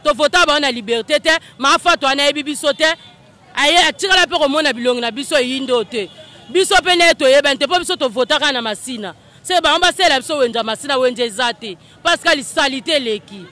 Tovota bango na liberté te. Mafato wana ayebi biso te, aye atikala mpe komona bilongi na biso eyindo te. Biso mpe naye toyebani te, mpo biso tovotaka na Masina. Se bango basalela biso wenze ya Masina, wenze eza te. Pascal, salite eleki.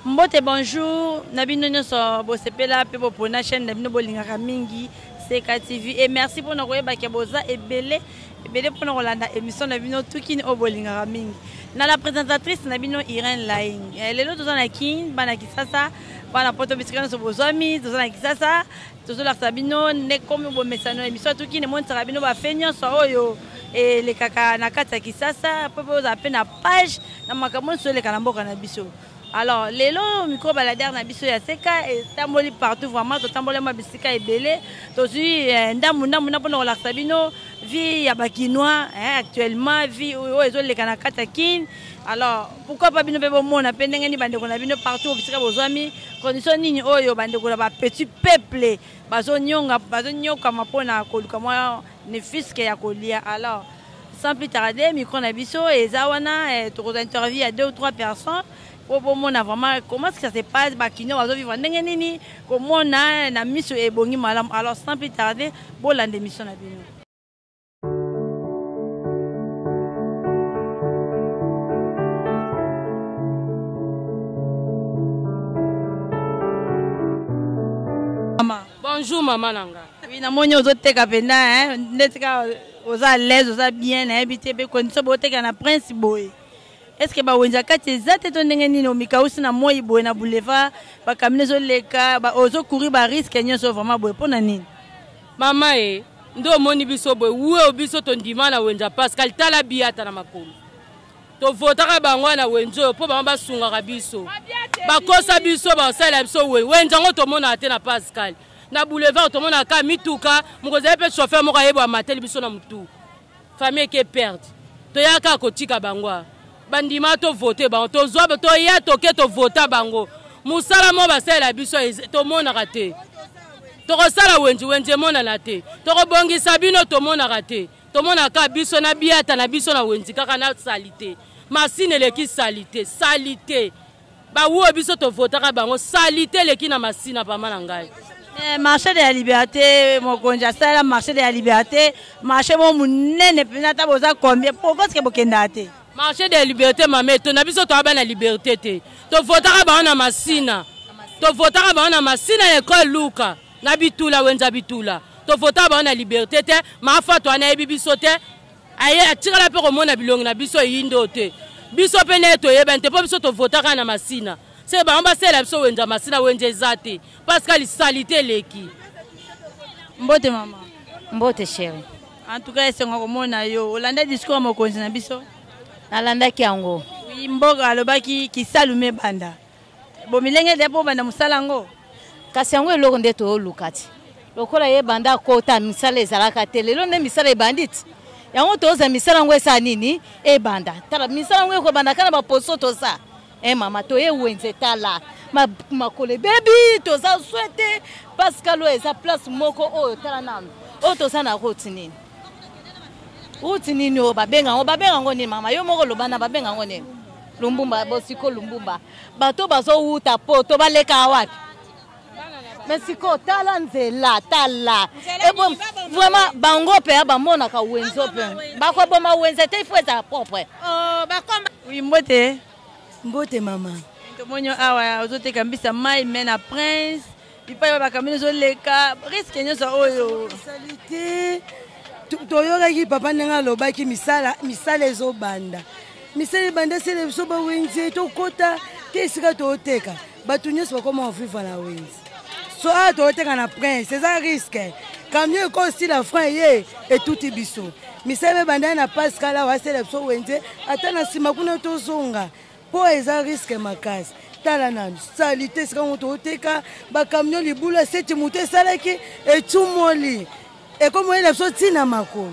Mbote, bonjour na bino nyonso bosepela mpe bopona chaîne na bino bolingaka mingi CK TV, et merci mpona koyeba ke boza ebele ebele mpona kolanda émission na bino Tukini oyo bolingaka mingi. Na la présentatrice na bino Irène Laing. Lelo toza na Kin, bana Kisasa, bana poto, bisika nyonso bozwami, toza na Kisasa, tozolakisa bino nde komi bomesano. Émission ya Tukini emonisaka bino bafe nyonso oyo elekaka na kati ya Kisasa, mpo bozala mpe na page na makambo nyonso eleka na mboka na biso. Alors lelo micro baladeur na biso ya seka etamboli partout, vraiment totamboli mwa bisika ebele, tozwi ndambu ndambu na mpona kolakisa bino vie ya bakinois actuellement, vie oyo ezoleka na kati ya Kin. Alors pourquoi pas bino mpe bomona mpe ndenge nini bandeko na bino partout bisika bozwami, condition nini oyo bandeko na bapetit peuple bazonyonga, bazonyokama mpona koluka mwa ne fût-ce que ya kolia. Alors sans plus tarder, micro na biso eza wana, tokozwa interview ya deux ou trois personnes po bomona vraiment comment est-ce que ça se passe, bakinois bazovivre ndenge nini, komona na miso ebongi malamu. Alors sans plus tarder, bolanda émission na bino. Mama. Bonjour mama na nga. Oui, namoni ozoteka mpenza, hein, ndeti kaka oza à l'aise, oza bien, nayebi te mpe condition boteka na Prince boye. Est ce que bawenze ya kati eza te to ndenge nini omikausi na moi boye na boulevard, bakamino ezoleka, ozocourir barisque nyonso vraiment boye mpo na nini? Mama e, nde omoni biso boye, wuo biso tondima na wenze ya Pascal, tala biata na makolo. Tovotaka bango na wenze oyo mpo bango basungaka biso. Bakosa biso, basalela biso wenze. Wenze yango tomonaka te na Pascal. Na boulevard tomonaka kaka mituka, mokonzi aye mpe chauffeur moko ayeba amateli biso na mutu. Famille eke perdre. Toyaka kotika bango awa. Bandima tovote bango, tozwa, toya toke tovota bango. Mosala moko basalela biso tomonaka te. Tokosala wenze, wenze emonana te. Tokobongisa bino tomonaka te. Tomonaka biso na biata na biso na wenze kaka na salite. Masine eleki salite, salite. Bawuo biso tovotaka bango, salite eleki na masina pama na ngai. Marché de la liberté, mokonzi asala marché de la liberté, marché mo monene mpenza, ata boza combien, pourquoi est-ce que bokendaka te? Marché de la liberté mama, etonda biso toyaba na liberté te. Tovotaka bango na masina, tovotaka bango na masina ya ekole Luka na bitula, wenza bitula. Tovotaka bango na liberté te. Mafato wana ayebi biso te, aye atikala mpe komona bilongi na biso eyindo te. Biso mpe naye toyebani te, mpo biso tovotaka na masina. Se bango basalela biso wenze ya masina, wenze eza te. Pascal, salite eleki. Mbote mama. Mbote chérie. En tout cas esengo komona yo. Olanda discours ya mokonzi na biso? Nalandaki yango. Oui, mboka alobaki kisalu mebanda. Bomilenge nde po banda mosala yango. Kasi yango eloko nde toyoluka ti. Lokola ye banda kota misala ezalaka te, lelo nde misala ebandi ti. Yango toza misala yango esala nini? Ebanda. Tala misala yango ekobanda kaka na baposo toza. Mama, toye wenze tala. Makolo ebebi, toza soin te. Pascal oyo eza place moko oyo tala nanu. Oyo toza na route nini? Route nini oyo babenga yango? Babenga yango nini mama? Yo moko loba na babenga yango nini? Lumbumba, bosiko Lumbumba. Bato bazowuta poto baleka wapi? Mais siko tala nzela, tala. Ebo, vraiment bango pe bamonaka wenzo pe. Bakoboma wenze te, il faut ezala propre. Oh, bakoma. Oui, mbote. Mbote mama. Tomoni awa ozoteka mbisa mai mais na Prince. Bipai bakamino ezoleka, risque nyonso oyo. Salite. Toyokaki papa ndenge alobaki misala, misala ezobanda. Misala ebanda sele biso ba wenze tokota te esika toteka. Bato nyonso bakoma kovivre na wenze. So awa toteka na Prince, eza risque. Camion ekosila frein ye etuti biso. Misala ebanda na Pascal awa asela biso wenze ata na nsima kuna tozonga. Po eza risque makasi. Tala nanu salite esika ngo toteka bacamion libulu ya seti moto esalaki etumoli ekomoyela biso ntina makolo.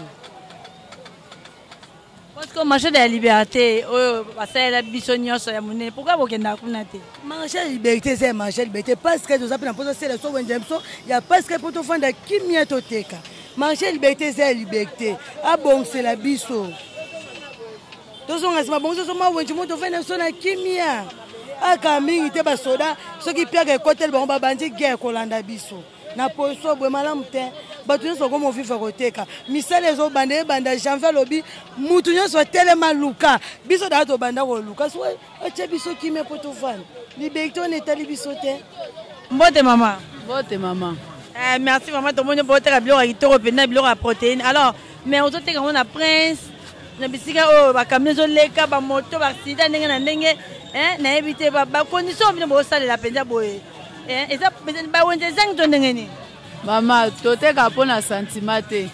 Parce que marché de la liberté oyo basalela biso nyonso ya monene, pourquoi bokendaka kuna te? Marché ya liberté eza ya marché ya liberté parce que toza mpe na mposa sela so wenze biso ya parce que mpo tofanda kimia toteka. Marché ya liberté eza ya liberté, abongisela biso tozonga nsima bongo soso mawenji mo tofanda biso na kimia aka mingi te. Basoda soki piaka ekoteli bango babandi guerre kolanda biso na poso boye malamu te. Bato nyonso bakoma oviva koteka, misala ezobanda ebanda janvier. Alobi mutu nyonso atelema luka biso daa tobanda koluka so atya biso kimia mpo tovanda liberté wana etali biso te. Mbote mama. Mbote mama. Merci mama. Tomoni boteka biloko ya kitoko mpenza, biloko ya protéine. Alors mais ozoteka yango na Prince, na bisika oyo bacamion ezoleka, bamoto, baaccident ndenge na ndenge, nayebi te bacondition bino bosalela mpenza boye eza bawenze ezangi to ndenge nini? Mama, toteka mpo na sentiment te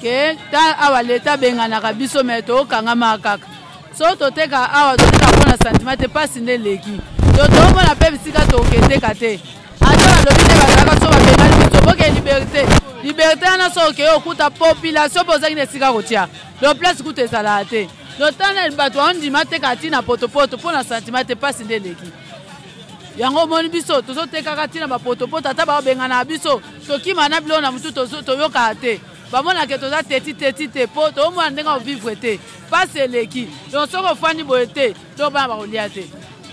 ke ta awa leta abenganaka biso, me tokangama kaka. So toteka awa, toteka mpo na sentiment te, mpasi nde eleki. To tomona mpe bisika toketeka te. Ata balobi nde bazalaka so babengani biso, boke liberté, liberté wana so okeye okuta population mpe ozangi na esika kotia. Donc place kutu ezalaka te. Donc tana bato baondima teka ntina potopoto mpo na sentiment te, mpasi nde eleki. Yango omoni biso tozotekaka ntina bapotopoto, ata baobenganaka biso, tokima na biloko na motu, toyokaka te. Bamonaka toza teti teti te mpo toomona ndenge ovivre te, mpasi eleki. Donc soki ofandi boye te, to bana bakolia te.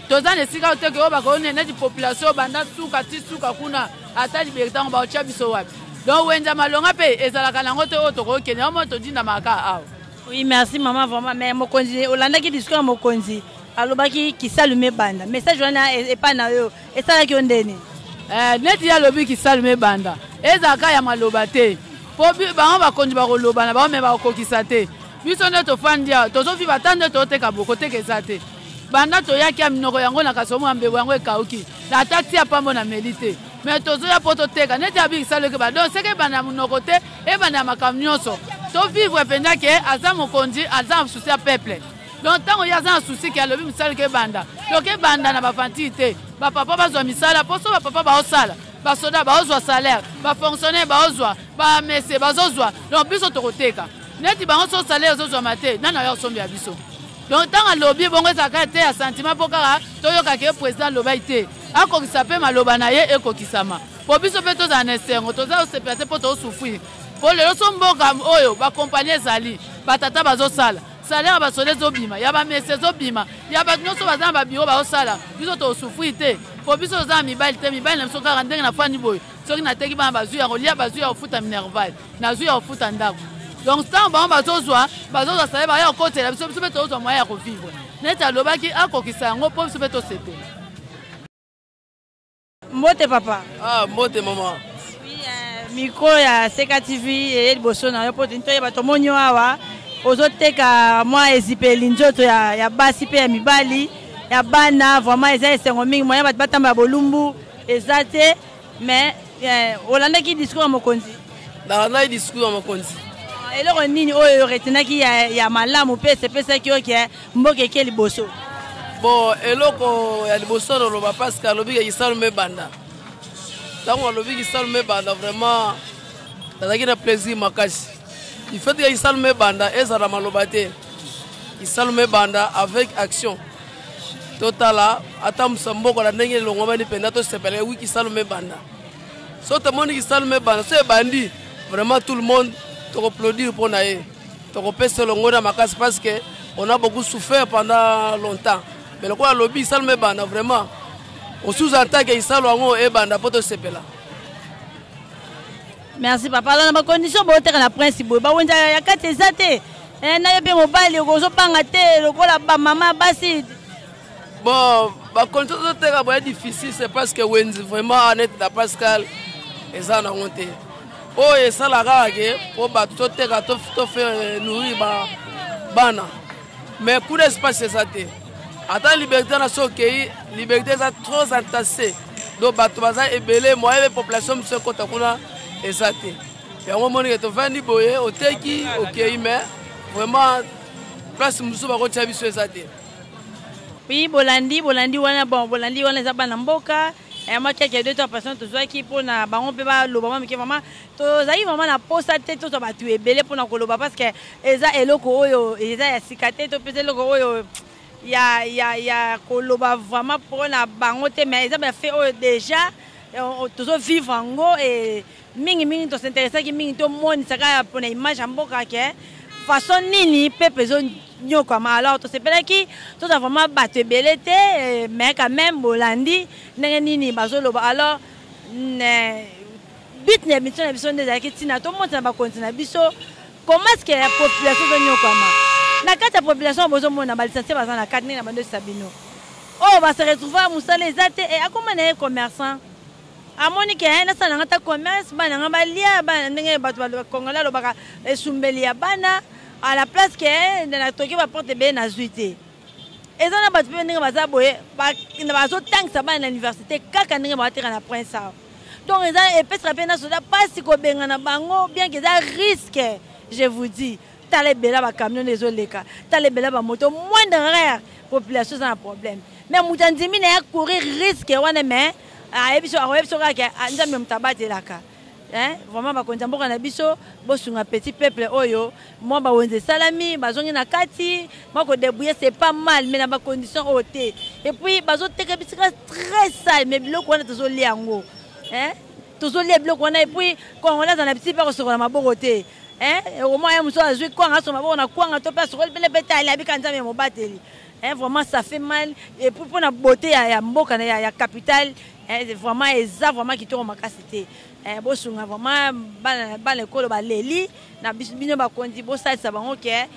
Toza na esika teke oyo bakoone neti population banda suka ti suka kuna, ata liberté yango baotya biso wapi? Donc wenza malonga mpe ezalaka nango te oyo tokokende yango mo todindamaka awa. Oui, merci maman, vraiment. Mais mokonzi, olandaki discours ya mokonzi, alobaki kisalu mebanda. Message wana epai na yo esalaki yo ndeni? Neti ye alobi kisalu mebanda, ezalaka ya maloba te, mpo bango bakonzi bakoloba na bango me bakokokisa te. Biso nde tofandi awa, tozoviva ata nde toteka bo koteka eza te. Banda toyaki ya minoko yango na kasi omwa mbebo yango ekauki, ata tia pambo na meli te. Me tozoya mpo toteka neti abi kisalu ekeba. Donc seke ebanda ya monoko te, ebanda ya makambo nyonso. Tovivre mpenza ke aza mokonzi, aza na souci ya peuple. Donc ntango ye aza na souci ke alobi mosala ke ebanda, donc ebanda na bavantire te. Bapapa bazwa misala, mpo so bapapa baosala, basoda baozwa salaire, bafonctionnaire baozwa, bamese bazozwa, donc biso tokoteka neti bango. So salaire ezozwama te, nani aya osombela biso? Donc ntango alobi bongo, ezalaka te ya sentiment mpo kaka toyokaka ye président alobaki te. Akokisa mpe maloba na ye ekokisama, mpo biso mpe tozala na esengo. Toza kosepela te mpo tozosouffrir, mpo lelo so mboka oyo bakompagnie ezali, batata bazosala, salaire ya basoda ezobima, ya bamese ezobima, ya bato nyonso baza na babiro bazosala. Biso tosouffrir te, mpo biso toza na mibali te. Mibali na biso kaka ndenge nafandi boye, soki nateki, bana bazwi ya kolia, bazwi ya kofuta minerval, nazwi ya kofuta ndako. Donc ntango bango bazozwa salaire, baya kokotela biso, biso mpe tozozwa moyen ya kovivre. Neti alobaki, akokisa yango mpo biso mpe tosepela. Mbote papa. Ah, mbote mama. Oui, micro ya Seka TV eye liboso na yo mpo toyeba. Tomoni yo awa ozoteka mwa ezipeli nzoto ya basi mpe ya mibali, ya bana. Vraiment eza esengo mingi. Moya bato batamba ya bolumbu eza te. Mais olandaki discours ya mokonzi? Nalandaki discours ya mokonzi. Eloko nini oyo retenaki ya malamu mpe esepesaki yo ke mboka eke liboso? Bon, eloko ya liboso naloba, parce que alobi ke kisalu mebanda. Ntango alobi kisalu mebanda, vraiment nazalaki na plaisir makasi. Il fait ke kisalu mebanda ezala maloba te, kisalu mebanda avec action. Totala ata mosa mboka na ndenge elongomani mpenza, tosepela. Wi, kisalu mebanda. So tomoni kisalu mebanda, so ebandi vraiment, tout le monde tokoapplaudir mpo na ye, tokopesa elongo na makasi, parce que on a beaucoup souffert pendant longtemps. Mais lokola alobi kisalu mebanda, vraiment osous-entend ke kisalu yango ebanda mpo tosepela. Merci papa. Alors na bacondition booteka na Prince boye, bawenza ya kati eza te, na yo mpe mobali okozobanga te lokola bamama basi? Bon, bacondition tozoteka boye difficile, c'est parce que wenzi vraiment neti na Pascal eza nango te. Oyo esalaka kaka ke mpo bato toteka, tofaire nourrir bana, mais kuna espace eza te. Ata liberté na so okei, liberté eza trop entassé, donc bato baza ebele, moyen be population mosusu ekɔta kuna eza te. Yango omoni ke tovandi boye, oteki, okei, mais vraiment place mosusu bakotia biso eza te. Oui, bolandi, bolandi wana, bon, bolandi wana eza bana mboka. Eh, mwa quelques deux trois personnes tozwaki mpona bango mpe baloba mwa mike. Vraiment tozalaki vraiment na posa te tozwa bato ebele mpona koloba, parce que eza eloko oyo eza ya sika te, to mpe eloko oyo ya koloba vraiment mpona bango te, mais eza bafe oyo déjà tozovivre yango. E mingimingi tosinteresaki mingi tomonisaka mpona image ya mboka ke façon nini peuple ezonyokwama. Alors tosepelaki toza vraiment bato ebele te, mais quand même bolandi ndenge nini bazoloba. Alors but na émission na biso nde ezalaki ntina tomonisa na bakonzi na biso comment est ce que ya population ezonyokwama. Na kati ya population bozomona balicencié baza na kati, ndenge na bandosisa bino oyo base retrouve mosala eza te. Akoma na ye commerçant, amoni ke nasala nanga ta commerce, bana nanga balia bana, ndenge bato bacongolais alobaka esumbeli ya bana, à la place ke natoki baporte ebele nazwi te. Eza na bato mpe ndenge baza boye, bazotangisa bana na université kaka ndenge baateka na Prince awa. Donc eza epesaka mpe na soda mpasi kobengana bango, bien ke eza risque. Je vous dis, tala ebele bacamion nde ezoleka, tala ebele bamoto, moindre erreur population eza na problème. Mais moto andimi na ye courir risque wana, mais ayebi so, akoyebi so kaka Nzambe moto abatelaka. Vraiment bakonzi ya mboka na biso, bosunga petit peuple oyo. Mwa bawenze esalami, bazongi na kati, mwa kodébrouiller, c'est pas mal, mais na bacondition oyo te. Et puis bazoteka bisika très sale, mais biloko wana tozolia yango, tozolia biloko wana. Et puis Congolais aza na biti mpe akosokola maboko te. Omoi ye mosusu azwi kwanga, asokola maboko na kwanga, to mpe asokoli pene mpe te, ali abika Nzambe mobateli. Vraiment ça fait mal. Et puis mpona beauté ya mboka ya capitale, vraiment eza vraiment kitoko makasi te. Bosunga vraiment bana ekolo baleli na bino bakonzi, bosalisa bango ke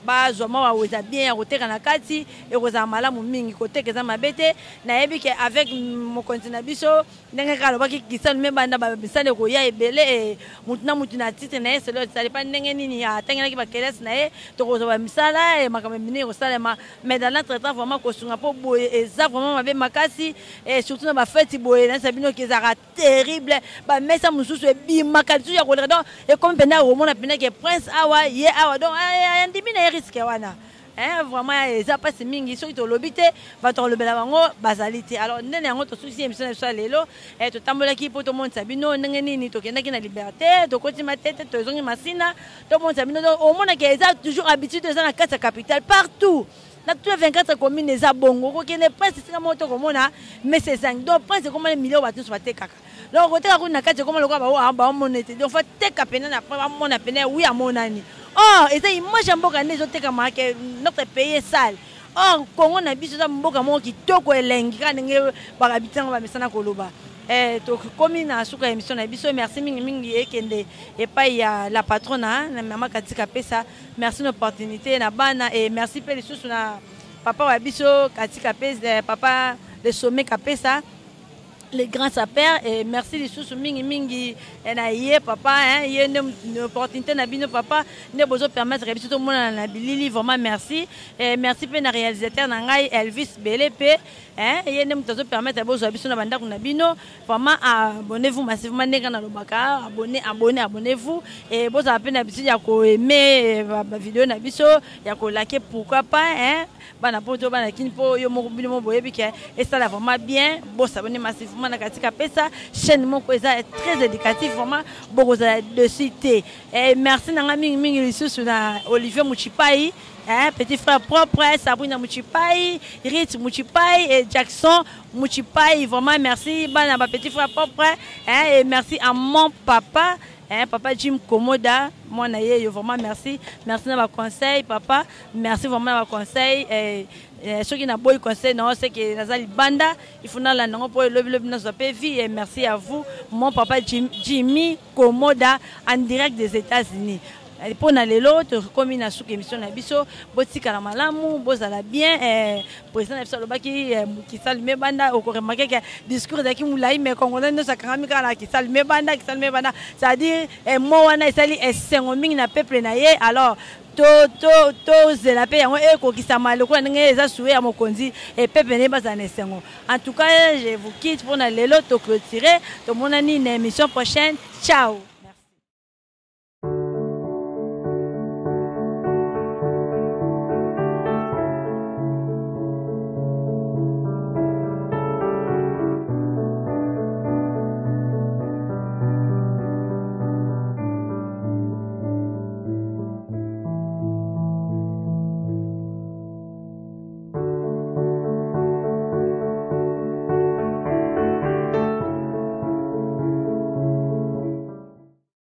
bazwa mwa baweza bien ya koteka na kati, ekozala malamu mingi. Koteka eza mabe te. Nayebi ke avec mokonzi na biso, ndenge kaka alobaki kisalu me banda bamisala ekoya ebele, mutu na mutu na titre na ye, selo esali pa ndenge nini atangelaki bakelasi na ye, tokozwa bamisala, makambo minene ekosalema. Mais dans notre temps, vraiment kosunga, mpo boye eza vraiment mabe makasi, surtout na bafeti boye. Nayesa bino ke ezalaka terrible, bamesa mosusu ebimaka lisusu ya koleka. Donc ekomi mpenza komona mpenza ke Prince awa ye awa, donc andimi na ye risque wana. Vraiment eza mpasi mingi. Soki tolobi te, bato kolobela bango bazali te. Alors ndenge yango tosukisi émission na biso ya lelo. Totambolaki mpo tomonisa bino ndenge nini tokendaki na Liberté, tokoti Matete, tozongi Masina, tomonisa bino. Omonaki eza toujours habitude, eza na kati ya capitale partout, na tous les 24 commune eza bongo. Okokende Prince, esika moko tokomona mesa ezangi. Donc Prince ekomana milio, bato nyonso batekaka. Donc koteka kuna na kati ekoma lokola baomona te. Donc fa teka pena na bamona pena wi amonani. Or eza image ya mboka nde ezotekama ke notre pays est sale. Or Congo na biso eza mboka moko kitoko, elengi, kaka ndenge bakabitango bamesana koloba. Tokomi na suka ya émission na biso. Merci mingimingi ekende epai ya la patronne na mama Katika Pesa. Merci na opportunité na bana, et merci mpe lisusu na papa wa biso Katika Pesa, papa le sommet Kapesa, le grand sapeur. Et merci lisusu mingi mingi na ye papa, hein, ye nde opportunité na bino papa nde bozo permettre biso tomonana na bilili. Vraiment merci. Et merci mpe na réalisateur na ngai Elvis Bele mpe, hein, ye nde moto azopermettre bozwa biso na bandako na bino. Vraiment abonnez-vous massivement, ndenge nalobaka, abonné, abonné, abonnez-vous. Et bozala mpe na biso ya koaime bavideo na biso, ya kolike, pourquoi pas, hein, bana poto, bana Kini, mpo yo moko bino mo boyebi ke esala vraiment bien. Bosabonner massivement na Katika Pesa, chaîne moko eza très éducatif, vraiment bokozala dessus te. Et merci na nga mingimingi lisusu na Olivier Muchipai, hein, petit frère propre, Sabrina Muchipai, Ritz Muchipai et Jackson Muchipai. Vraiment merci bana ba petit frère propre, hein, et merci à mon papa, hein, papa Jim Komoda, mwana ye yo. Vraiment merci, merci na baconseil papa, merci vraiment na baconseil. Soki naboyi conseil na yo, c'est que naza libanda, il faut nalanda yango mpo elobilobi nazwa mpe vie. Et merci à vous mon papa Jim, Jimmy Komoda en direct des États-Unis. Mpo na lelo tokomi na suka émission na biso. Botikala malamu, bozala bien. Président na biso alobaki kisalu me banda. Okoremarquer ke discours ezalaki molai, mais Congolais nyonso akangami kaka na kisalu me banda, kisalu me banda, c'est-à-dire mo wana esali esengo mingi na peuple na ye. Alors tozela mpe yango ekokisama lokola ndenge eza souhait ya mokonzi e peuple na ye bazala na esengo. En tout cas, je vous quitte mpona lelo, toclôturer, tomonani na émission prochaine. Ciao.